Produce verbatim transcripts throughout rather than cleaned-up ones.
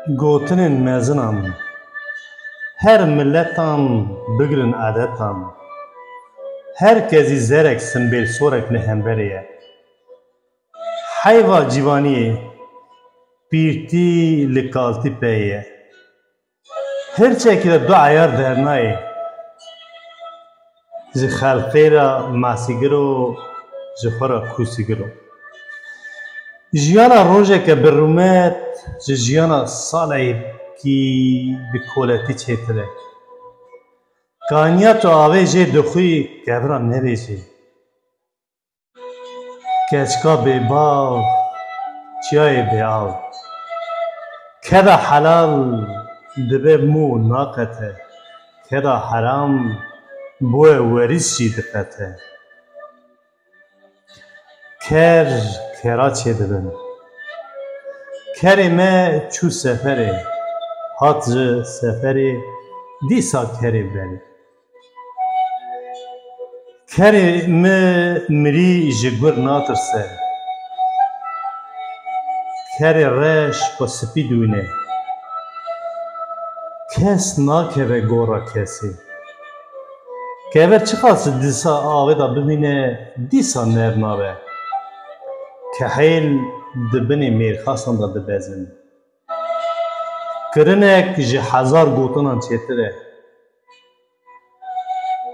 Gotinên mezinan, her miletan bigrin edetan, her kesî zerek simbêl sorek li hemberê ye. Heyva civaniyê, pîrtî li kaltî peyê ye. Hirçekî de du eyar dernayê, ji xelqê re masîgir o, ji xwe re kûsîgir o. Jiyana rojeke bi rûmet ji jiyana salekî bi koletî çêtir e. Kaniya tu avê jê dixwî, kevira nebêjî. Keçika bêbav, çiyayê bêav. Keda helal dibe mû naqete, keda heram boye werîs jî diqete. Ker kera çêdibin. Kerê me çû seferê, hat ji seferê dîsa kerê berê. Kerê mi mirî ji gur natirse. Kerê reş xwe spî dûne. Kes nakeve gora kesê. Kever çiqas dîsa avê de bimîne, dîsa nerm nabe. Kehêl di binê mêrxasan de dibezin. Kirinek ji hezar gotinan çêtir e.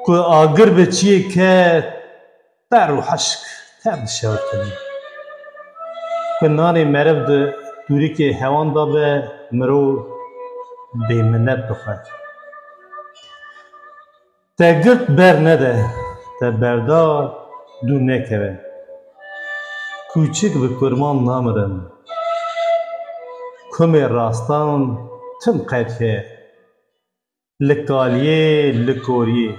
Ku agir bi çiyê ket, per û hişk tev dişewitînin. Ku nanê meriv di dûrikê hewan de be, mirov bêminet dixwe. Te girt ber nede, te berda dû nekeve. Kûçik bi kurman namirin. Kumê rastan tim qedxe. Li kaliyê, li koriyê,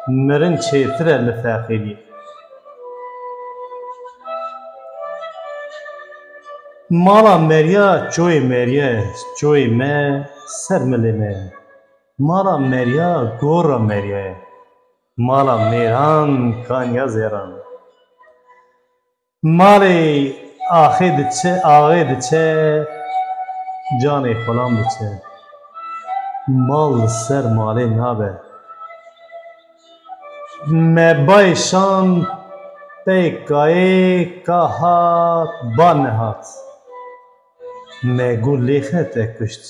mirin çêtir e li feqîriyê. Mala meriya çoyê meriye, çoyê me ser milê me. Mala meriya gora meriye. Mala mêran kaniya zêran. Malê axê diçe, axê diçe, canê xulam diçe. Mal li ser malê nabe. Me bayê şand pey kayê ka hat ba nehat. Me got lêxe te kuşt.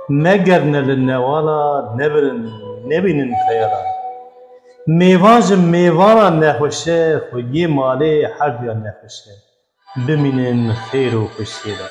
Megerine li newala nebirin, nebînin xeyala. Mêvan ji mêvana nexweş e, xwediyê malê herduya nexweş e. Bimînin xêr û xweşiyê de.